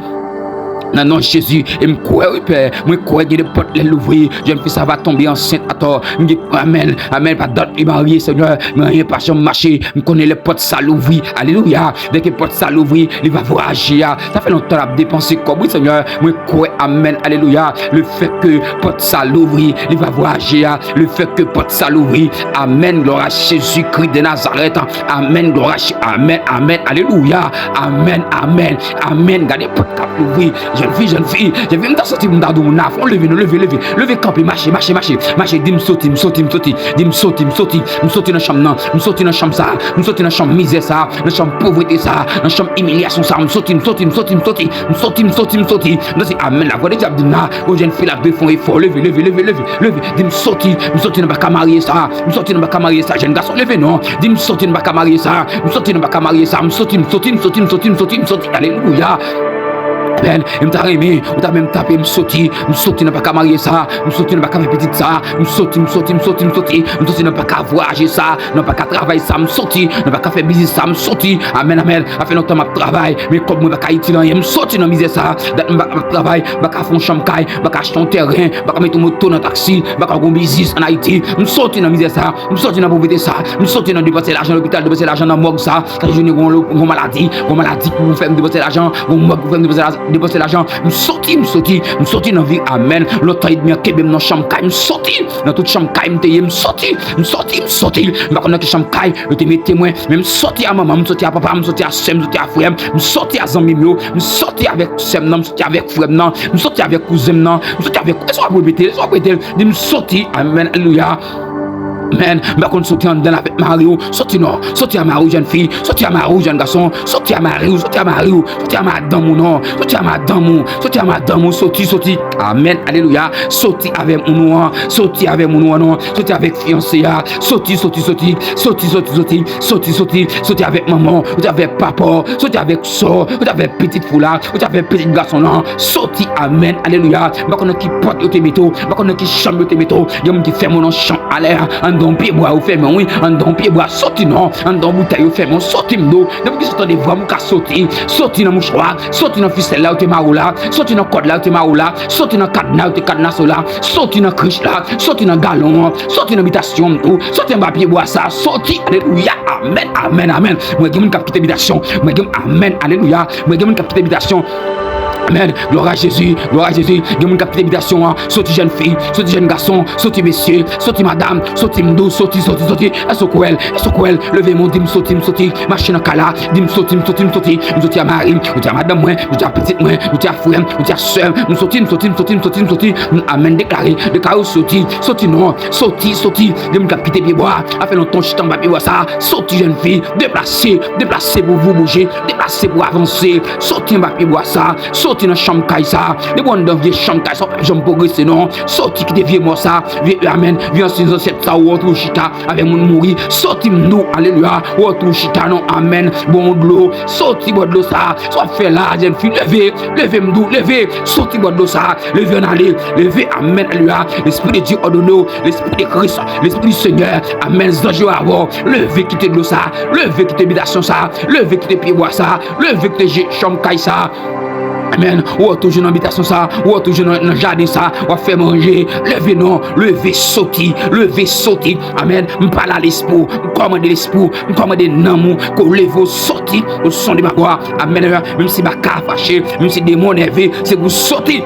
Nan non Jezi, e m kwè, wi, Pè, mwen kwè gen de pòt lè louvri, jèn fi sa va tonbe ansent atò, m gen, amèn, amèn, pa dat li marye, Senyè, men anyen pa janm mache, m konnen lè pòt sa louvri, alelouya, dèke pòt sa louvri, li va vwayaje a, sa fè lontan l ap depanse kòb, wi, Senyè, mwen kwè, amèn, alelouya, lefètke pòt sa louvri, li va vwayaje a, lefètke pòt sa louvri, amèn, glwa a Jezikri de Nazarèt, amèn, glwa a Je-, amèn, amèn, alelouya, amèn, amèn, amèn, gade pòt k ap louvri, jèn fi, jèn fi, jèn fi, m ta santi m ta di w moun la, fò leve non, leve, leve, leve kanpe, mache, mache, mache, mache, di m soti, m soti, m soti, di m soti, m soti, m soti nan chanm nan, m soti nan chanm sa, m soti nan chanm mizè sa, nan chanm povrete sa, nan chanm imilyasyon sa, m soti, m soti, m soti, m soti, m soti, m soti, m soti, m soti, amèn, lavwa de Dye ap di m la, o jèn fi la dwe fè yon efò, leve, leve, leve, leve, leve, di m soti, m soti nan baka marye sa, m soti nan baka marye sa, jèn gason leve non, di m soti nan baka marye sa, m soti nan baka marye sa, m soti, m soti, m soti, m soti, m soti, m soti, alelouya. Amèn. E m ta renmen, ou ta menm tape, m soti, m soti nan baka marye sa, m soti nan baka fè pitit sa, m soti, m soti, m soti, m soti, m soti nan baka vwayaje sa, nan baka travay sa, m soti nan baka fè biznis sa, m soti, amèn, amèn, sa fè lontan m ap travay, men kòb mwen pa ka itil anyen, m soti nan mizè sa, dat m pa, pa travay, m pa ka fè yon chanm kay, m pa ka achte yon tèren, m pa ka mete yon moto nan taksi, m pa ka gon biznis an Ayiti, m soti nan mizè sa, m soti nan povrete sa, m soti nan depanse lajan lopital, depanse lajan nan mòg sa, sa jounen gon, gon maladi, gon maladi pou fè m depanse lajan, gon mòg pou fè m depanse la-, depanse lajan, m soti, m soti, m soti nan vi, amèn, lontan ènmi an kenbe m nan chanm kay, m soti nan tout chanm kay m te ye, m soti, m soti, m soti, m pa konn nan ki chanm kay yo te mete mwen, men m soti a manman m, m soti a papa m, m soti a sè m, m soti a frè m, m soti a zanmi m yo, m soti avèk sè m nan, m soti avèk frè m nan, m soti avèk kouzen m nan, m soti avèk, èske w ap repete l, èske w ap repete l, di m soti, amèn, alelouya. Amèn. M pa konn soti anndan l avèk mari w. Soti non. Soti a mari w, jèn fi. Soti a mari w, jèn gason. Soti a mari w. Soti a mari w. Soti a madanm ou non. Soti a madanm ou. Soti a madanm ou. Soti, soti. Amèn. Alelouya. Soti avè moun ou an. Soti avè moun ou an non. Soti avèk fiyanse a. Soti, soti, soti. Soti, soti, soti. Soti, soti. Soti avèk manman w. Soti avèk papa w. Soti avèk sè w. Soti avèk pitit fi w la. Soti avèk pitit gason w lan. Soti. Amèn. Alelouya. M pa konn nan ki pòt yo te mete w. M pa konn nan ki chanm yo te mete w. Gen moun ki fèmen w nan chanm alè a. Anndan yon pye bwa yo fèmen w, wi. Anndan yon pye bwa, soti non. Anndan yon boutèy yo fèmen w, soti m di w. Depi w sot tande vwa m ou ka soti. Soti nan mouchwa. Soti nan fisèl la yo te mare w la. Soti nan kòd la yo te mare w la. Soti nan kadna yo te kadnase w la. Soti nan krich la. Soti nan galon an. Soti nan bitasyon m di w. Soti anba pye bwa sa. Soti. Alelouya. Amèn. Amèn. Amèn. Mwen gen moun k ap kite bitasyon. Mwen gen, amèn. Alelouya. Mwen gen moun k ap kite bitasyon. Amèn. Glwa a Jezi, glwa a Jezi. Gen moun k ap kite bitasyon an. Soti jèn fi, soti jèn gason, soti mesye, soti madanm, soti m di w, soti, soti, soti. Èske w kwè l? Èske w kwè l? Leve men w, di m soti, m soti. Mache nan kay la, di m soti, m soti, m soti. M soti a mari m, m soti a madanm mwen, m soti a pitit mwen, m soti a frè m, m soti a sè m. M soti, m soti, m soti, m soti, m soti. Amèn. Deklare, deklare w soti, soti non, soti, soti. Gen moun k ap kite pyebwa. A fè lontan w chita anba pyebwa sa. Soti jèn fi, deplase, deplase pou w bouje, deplase pou w avanse. Soti anba pyebwa sa, soti nan chanm kay sa. Depi w anndan vye chanm kay sa, w p ap janm pwogrese non. Soti kite vye mò sa, vye, amèn, vye ansyen zansyèt sa, ou wè w toujou chita avè moun mouri. Soti m di w, alelouya, ou wè w toujou chita non, amèn. Bon dlo, soti bò dlo sa. Sa w ap fè la, jèn fi, leve, leve m di w, leve, soti bò dlo sa. Leve ann ale, leve, amèn, alelouya. Lespri de Dye òdone w, Lespri de Kris, Lespri du Senyè, amèn, zanj yo avè w. Leve kite dlo sa, leve kite bitasyon sa, leve kite pyebwa sa, leve kite je, chanm kay sa. Amèn. Ou toujou nan bitasyon sa, ou toujou nan, nan jaden sa, w ap fè manje. Leve non, leve soti, leve soti. Amèn. M pale a lespri w, m kòmande lespri w, m kòmande nanm ou, ke w leve w soti, au son de ma voix. Amèn. Menm si baka fache, menm si demon nève, se pou soti.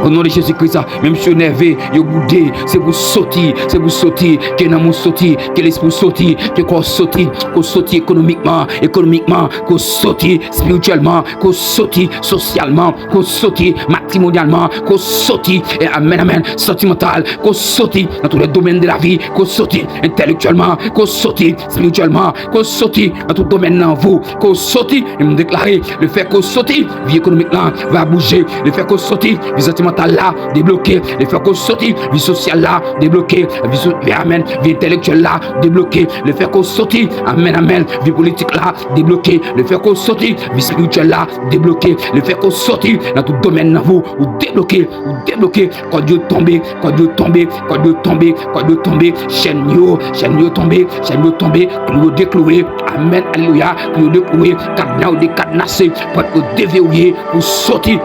O non de Jezi Kris, menm si yo nève, yo boude, se pou soti, se pou soti, ke nanm ou soti, ke lespri w soti, ke kò w soti, ke w soti ekonomikman, ekonomikman, ke w soti espirityèlman, ke w soti sosyalman, ke w soti matrimonyalman, ke w soti, e amèn, amèn, santimantal, ke w soti dans tous les domaines de la vie, ke w soti entèlektyèlman, ke w soti espirityèlman, ke w soti dans tout domaine nan vi w, ke w soti, e m deklare, lefètke w soti, vi ekonomik la va bouje, lefètke w soti, vi santimantal la debloke, lefètke w soti, vi sosyal la debloke, vi so-, amèn, vi entèlektyèl la debloke, lefètke w soti, amèn, amèn, vi politik la debloke, lefètke w soti, vi espirityèl la debloke, lefètke w soti nan tout domèn nan vi w, ou debloke, ou debloke, kòd yo tonbe, kòd yo tonbe, kòd yo tonbe, kòd yo tonbe, chèn yo, chèn yo tonbe, chèn yo tonbe, klou yo dekloure, amèn, alelouya, klou yo dekloure, kadna yo dekadnase, pòt yo deverouye, pou soti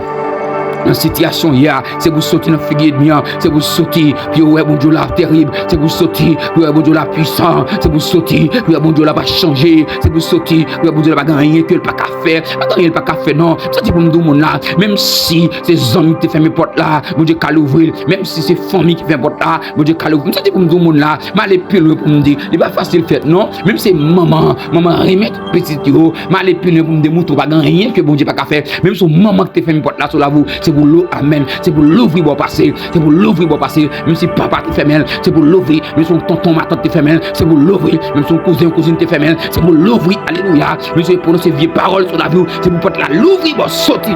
nan sitiyasyon w ye a, se pou soti nan figi ènmi an, se pou soti pou yo wè Bondye w la terib, se pou soti pou yo wè Bondye w la pwisan, se pou soti pou yo wè Bondye w la pa chanje, se pou soti pou yo wè Bondye w la pa gen anyen ke l pa ka fè, pa gen anyen l pa ka fè non. M soti pou m di w moun la, menm si se zanmi ki te fèmen pòt la, Bondye ka louvri l, menm si se fanmi ki fèmen pòt la, Bondye ka louvri l. M soti pou m di w moun la, m ale pi lwen pou m di, li pa fasil fèt non. Menm se manman, manman renmen pitit yo, m ale pi lwen pou m demoutre w pa gen anyen ke Bondye pa ka fè. Menm si w manman ki te fèmen pòt la sou lavi w, se pou lou-, amèn, se pou louvri ba w pase, se pou louvri ba w pase. Menm si papa te fèmen l, se pou louvri. Menm si yon tonton matant te fèmen l, se pou louvri. Menm si yon kouzen yon kouzin te fèmen l, se pou louvri, alelouya. Menm si w pwononse vye pawòl sou lavi w, se pou pòt la louvri ba w soti.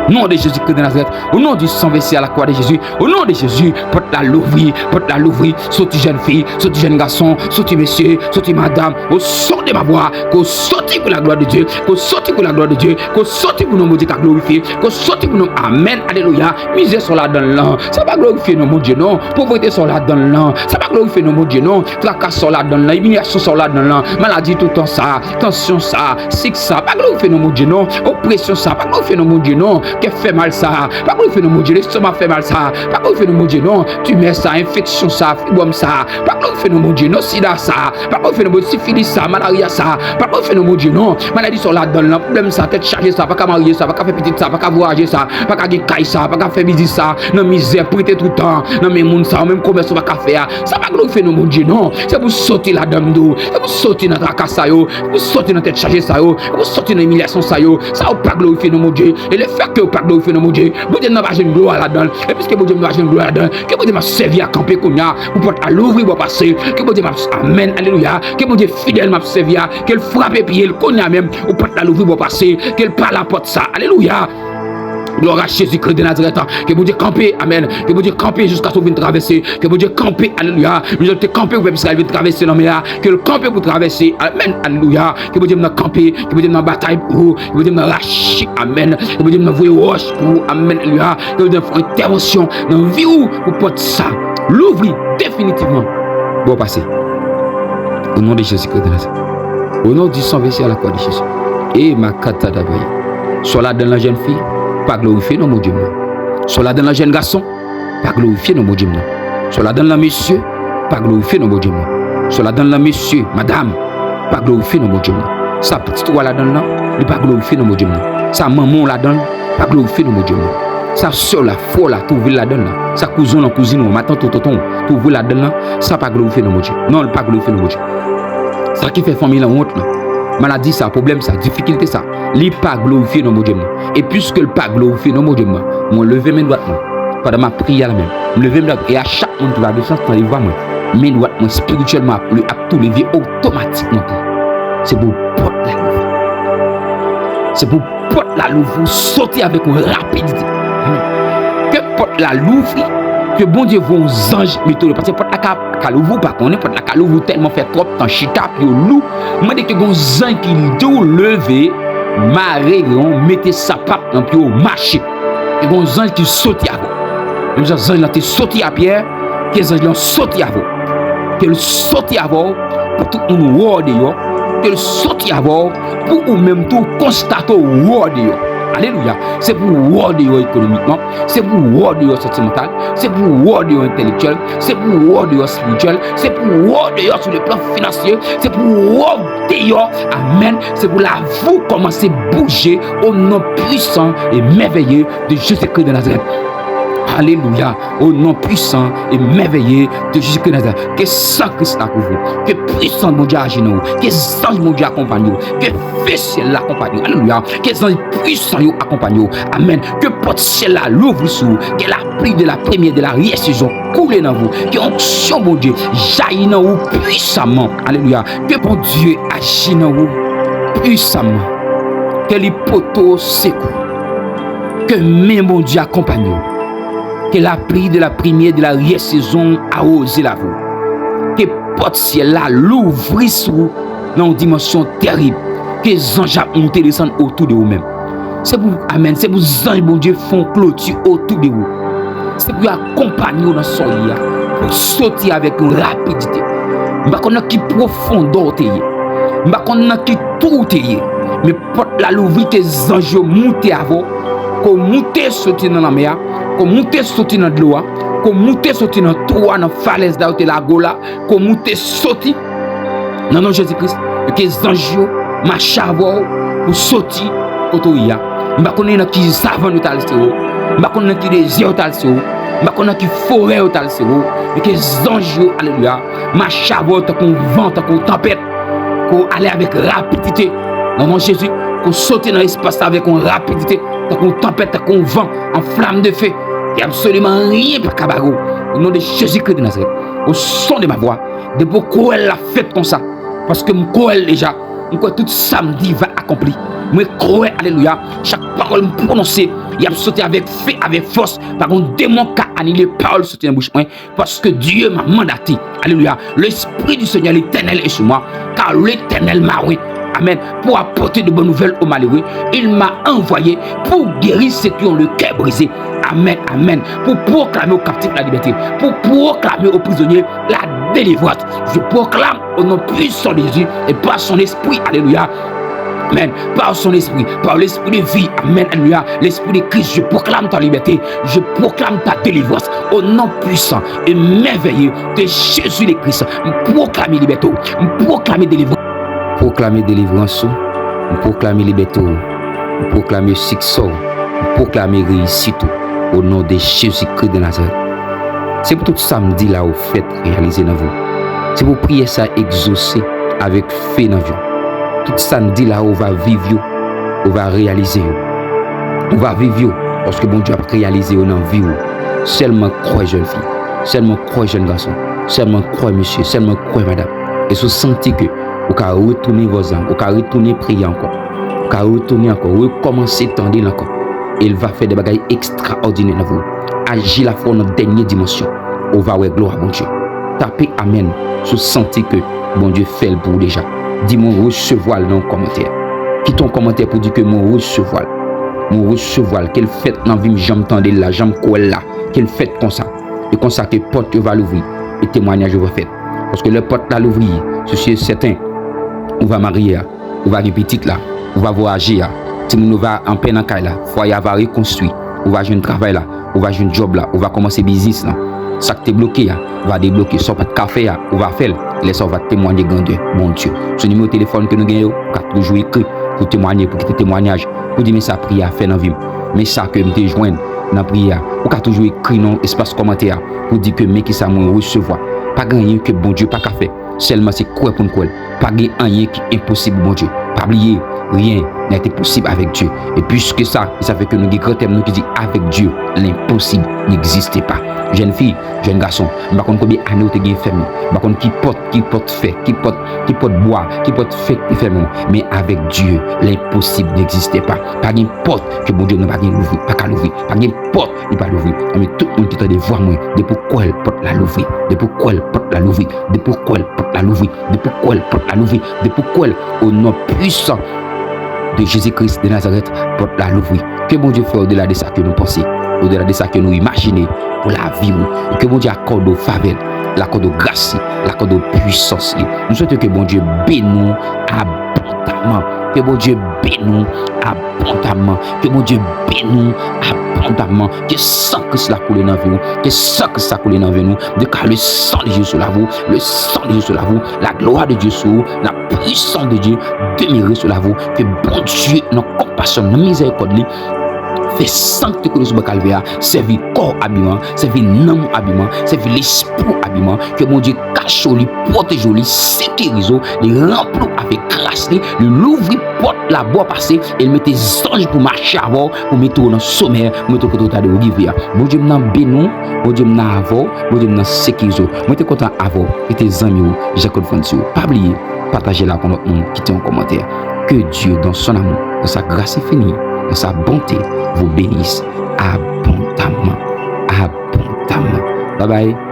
Non de Jezi Kris de Nazarèt, au nom du sang versé à la croix de Jésus, au nom de Jésus, pòt la louvri, pòt la louvri, soti jèn fi, soti jèn gason, soti mesye, soti madanm, au son de ma voix, ke w soti pour la gloire de Dieu, ke w soti pour la gloire de Dieu, ke w soti pou non Bondye ka glorifye, ke w soti pou non, amèn, alelouya, mizè sa w ladan l lan, sa pa glorifye non Bondye non, povrete sa w ladan l lan, sa pa glorifye non Bondye non, traka sa w ladan l lan, imilyasyon sa w ladan l lan, maladi toutan sa, tansyon sa, sik sa, pa glorifye non Bondye non, opresyon sa, pa glorifye non Bondye non, kè fè mal sa, pa glorifye non Bondye, lestomak fè mal sa, pa glorifye non Bondye non, timè sa, enfeksyon sa, fibwòm sa, pa glorifye non Bondye non, sida sa, pa glorifye non Bondye, sifilis sa, malarya sa, pa glorifye non Bondye non, maladi sa w ladan l lan, pwoblèm sa, tèt chaje sa, pa ka marye sa, pa ka fè pitit sa, pa ka vwayaje sa, pa ka gen kay sa, pa ka fè biznis sa, nan mizè, prete toutan, nan men moun sa, menm komès ou pa ka fè a, sa pa glorifye non Bondye non, se pou soti ladan m di w, se pou soti nan traka sa yo, se pou soti nan tèt chaje sa yo, se pou soti nan imilyasyon sa yo, sa yo pa glorifye non Bondye, e lefètke yo pa glorifye non Bondye, Bondye m nan pa jwenn glwa ladan l, e piske Bondye m nan pa jwenn glwa ladan l, ke Bondye m ap sèvi a kanpe kounye a, pou pòt la louvri ba w pase, ke Bondye m ap, amèn, alelouya, ke Bondye fidèl m ap sèvi a, ke l frape pye l kounye a menm, pou pòt la louvri ba w pase, ke l pale a pòt sa, alelouya. Glwa a Jezi Kris de Nazarèt. Ke Bondye kanpe, amèn. Ke Bondye kanpe jiskaske w vin travèse. Ke Bondye kanpe, alelouya. Menm jan l te kanpe pou pèp Izrayèl vin travèse lanmè a. Ke l kanpe pou travèse, amèn, alelouya. Ke Bondye m nan kanpe, ke Bondye m nan batay pou ou. Ke Bondye m nan rache, amèn. Ke Bondye m nan voye wòch pou ou, amèn, alelouya. Ke Bondye fè yon entèvansyon nan vi w pou pòt sa louvri definitivman. Ba w pase. Au nom de Jésus-Christ de Nazareth. Au nom du sang versé à la croix de Jésus. E makata dabay. Sa w ladan l lan jèn fi, pa glorifye non Bondye m nan. Sa w ladan l lan jèn gason, pa glorifye non Bondye m nan. Sa w ladan l lan mesye, pa glorifye non Bondye m nan. Sa w ladan l lan mesye, madanm, pa glorifye non Bondye m nan. Sa pitit ou a ladan l lan, li pa glorifye non Bondye m nan. Sa manman w ladan l, pa glorifye non Bondye mwen. Sa sè w la, frè w la, twouve l ladan l lan. Sa kouzen w lan, kouzin w, matant ou, tonton w, twouve l ladan l lan, sa pa glorifye non Bondye. Non, l pa glorifye non Bondye. Sa ki fè fanmi lan wont lan, maladi sa, pwoblèm sa, difikilte sa, li pa glorifye non Bondye mwen. E piske l pa glorifye non Bondye mwen, mwen leve men dwat mwen pandan m ap priye a la menm. M leve men dwat mwen, e a chak moun ki va gen chans tande vwa mwen, men dwat mwen espirityèlman ap, ap tou leve otomatikman tou. Se pou pòt la louvri. Se pou pòt la louvri, soti avèk yon rapidite. Amen. Ke pòt la louvri, ke Bondye voye yon zanj mete w, paske pòt la ka, ka louvri, ou pa konnen, pòt la ka louvri, ou tèlman fè twòp tan chita, pye w lou. Mande ke gen yon zanj ki di w leve, mare yon, mete sapat nan pye w, mache. Ke gen yon zanj ki soti avè w. Menm jan zanj lan te soti a Pyè, ke zanj lan soti avè w. Ke l soti avè w pou tout moun wè w deyò. Ke l soti avè w pou ou menm tou konstate w wè w deyò. Alelouya. Se pou w wè w deyò ekonomikman. Se pou w wè w deyò santimantal. Se pou w wè w deyò entèlektyèl. Se pou w wè w deyò espirityèl. Se pou w wè w deyò sou le plan finansye. Se pou w wè w deyò. Amèn. Se pou lavi w kòmanse bouje o non pwisan e mèvèye de Jezikri de Nazarèt. Alelouya. O non pwisan e mèvèye de Jezikri Nazarèt. Ke san Kris la kouvri w. Ke pwisans Bondye aji nan ou. Ke zanj Bondye akonpanye w. Ke fe syèl la akonpanye w. Alelouya. Ke zanj pwisan yo akonpanye w. Amèn. Ke pòt syèl la louvri sou ou. Ke lapli de la premyè de la reyè sezon koule nan ou. Ke onksyon Bondye jayi nan ou pwisaman. Alelouya. Ke Bondye aji nan ou pwisaman. Ke li pote w sekou. Ke men Bondye akonpanye w. Ke lapli de la premyè de la reyè sezon awoze lavi w. Ke pòt syèl la louvri sou ou nan yon dimansyon tèrib. Ke zanj ap moute desann otou de ou menm. Se pou, amèn, se pou zanj Bondye fè yon kloti otou de ou. Se pou yo akonpanye w nan sa w ye a. Pou soti avèk yon rapidite. M pa konn nan ki pwofondè w te ye. M pa konn nan ki tou w te ye. Men pòt la louvri, ke zanj yo moute avè w. Ke w moute soti nan lanmè a. Ke w moute soti nan dlo a. Ke w moute soti nan twou a, nan falèz la yo te lage w la. Ke w moute soti nan non Jezi Kris. E ke zanj yo mache avè w pou soti kote w ye a. M pa konnen nan ki savann yo t al sere w. M pa konnen nan ki dezè yo t al sere w. M pa konnen nan ki forè yo t al sere w. E ke zanj yo, alelouya, mache avè w tankou yon van, tankou yon tanpèt. Ke w ale avèk rapidite. Nan non Jezi, ke w soti nan espas la avèk yon rapidite, tankou yon tanpèt, tankou yon van, an flam de fe. E absoliman anyen pa ka bare w. O non de Jezikri de Nazarèt. Au son de ma voix. Depi w kwè l ap fèt konsa. Paske m kwè l deja. M kwè tout sa m di va akonpli. Mwen kwè, alelouya, chak pawòl m pwononse, y ap soti avèk fe, avèk fòs. Pa gen yon demon k ka anile pawòl soti nan bouch mwen. Parce que Dieu m'a mandaté. Alléluia. L'Esprit du Seigneur l'Éternel est sur moi, car l'Éternel m'a oint. Amen. Pour apporter de bonnes nouvelles aux malheureux, il m'a envoyé pour guérir ceux qui ont le cœur brisé. Amen, amen. Pour proclamer aux captifs la liberté, pour proclamer aux prisonniers la délivrance. Je proclame au nom puissant de Jésus et par son esprit, alléluia, Amen. Par son esprit, par l'esprit de vie. Amen. Alléluia. L'esprit de Christ, je proclame ta liberté. Je proclame ta délivrance. Au nom puissant et merveilleux de Jésus le Christ, m pwoklame libète w. M pwoklame delivrans. Pwoklame delivrans ou. M pwoklame libète w. M pwoklame siksè w. M pwoklame reyisit ou. Au nom de Jésus-Christ de Nazareth. Se pou tout sa m di la ou fèt reyalize nan vi w. Se pou priyè sa egzose avèk fe nan vi w. Tout sa n di la, ou va viv yo, ou va reyalize yo. Ou va viv yo, paske Bondye ap reyalize yo nan vi w. Sèlman kwè, jèn fi. Sèlman kwè, jèn gason. Sèlman kwè, mesye. Sèlman kwè, madanm. E si w santi ke ou ka retounen vòzan, ou ka retounen priye ankò, ou ka retounen ankò, rekòmanse tande l ankò, e l va fè de bagay ekstraòdinè nan vi w. Aji lafwa w nan dènye dimansyon. Ou va wè glwa Bondye. Tape amèn si w santi ke Bondye fè l pou ou deja. Di, "Mwen resevwa l" nan yon kòmantè. Kite yon kòmantè pou di ke, "Mwen resevwa l. Mwen resevwa l. Ke l fèt nan vi m, jan m tande l la, jan m kwè l la. Ke l fèt konsa. E konsa ke pòt yo va louvri e temwayaj yo va fèt." Paske lè pòt la louvri, se si e sèten, ou va marye a. Ou va gen pitit la, ou va vwayaje a, timoun yo va anpè nan kay la, fwaye a va rekonstwi, ou va jwenn travay la, ou va jwenn djòb la, ou va kòmanse biznis lan. Sa k te bloke a va debloke, sa w pa t ka fè a, ou va fè l. Lè sa a, ou va temwanye grandè Bondye. Sou nimewo telefòn ke nou genyen yo, ou ka toujou ekri pou temwanye, pou kite temwayaj. pou di men sa priyè a fè nan vi m. Men sa ke m te jwenn nan priyè a. Ou ka toujou ekri nan espas kòmantè a pou di ke men kisa mwen resevwa. Pa gen anyen ke Bondye pa ka fè. Sèlman se kwè pou n kwè l. Pa gen anyen ki enposib pou Bondye. Pa bliye, rien n'est impossible avec Dieu. Et plus que ça, sa fè ke nou gen gran tèm nou ki di avec Dieu, l'impossible n'existe pas. Jèn fi, jèn gason, m pa konn konbyen ane w te gen fèmen. M pa konn ki pòt, ki pòt fè, ki pòt, ki pòt bwa, ki pòt fè ki te fèmen w. Men avec Dieu, l'impossible n'existe pas. Pa gen pòt ke Bondye nou pa gen louvri, pa ka louvri. Pa gen pòt li pa louvri. Anben tout moun ki tande vwa mwen, depi w kwè l, pòt la louvri. Depi w kwè l, pòt la louvri. Depi w kwè l, pòt la louvri. Depi w kwè l, pòt la louvri. Depi w kwè l, o non pwisan de Jezi Kris de Nazarèt, pòt la louvri. Ke Bondye fè odela de sa ke nou panse, odela de sa ke nou imajine pou lavi w. E ke Bondye akòde w favè l, l akòde w gras li, l akòde w pwisans li. Nou swete ke Bondye beni w abondaman. Ke Bondye beni w abondaman. Ke Bondye beni w abondaman. Ke san Kris la koule nan vi w. Ke san Kris la koule nan venn ou. Déclare le sang de Jésus sur la vie. Le sang de Jésus sur la vie. La gloire de Dieu sur vous. La puissance de Dieu demeurer sur la vie. Ke Bondye nan konpasyon, nan mizèrikòd li, fè san ki te koule sou bwa Kalvè a sèvi kò abiman, sèvi nanm abiman, sèvi lespri abiman. Ke Bondye kache w, li pwoteje w, li sekirize w, li ranpli w avèk gras li, li louvri pòt la ba w pase, e l mete zanj pou mache avè w, pou mete w nan somè, pou mete w kote w ta dwe rive a. Bondye m nan beni w, Bondye m nan avè w, Bondye m nan sekirize w. Mwen te kontan avè w, e te zanmi w, Jean Claude Francio. Pa bliye, pataje l ak yon lòt moun, kite yon kòmantè. Que Dieu, dans son amour, dans sa grâce infinie, dans sa bonté, vous bénisse abondamment, abondamment. Bye bye.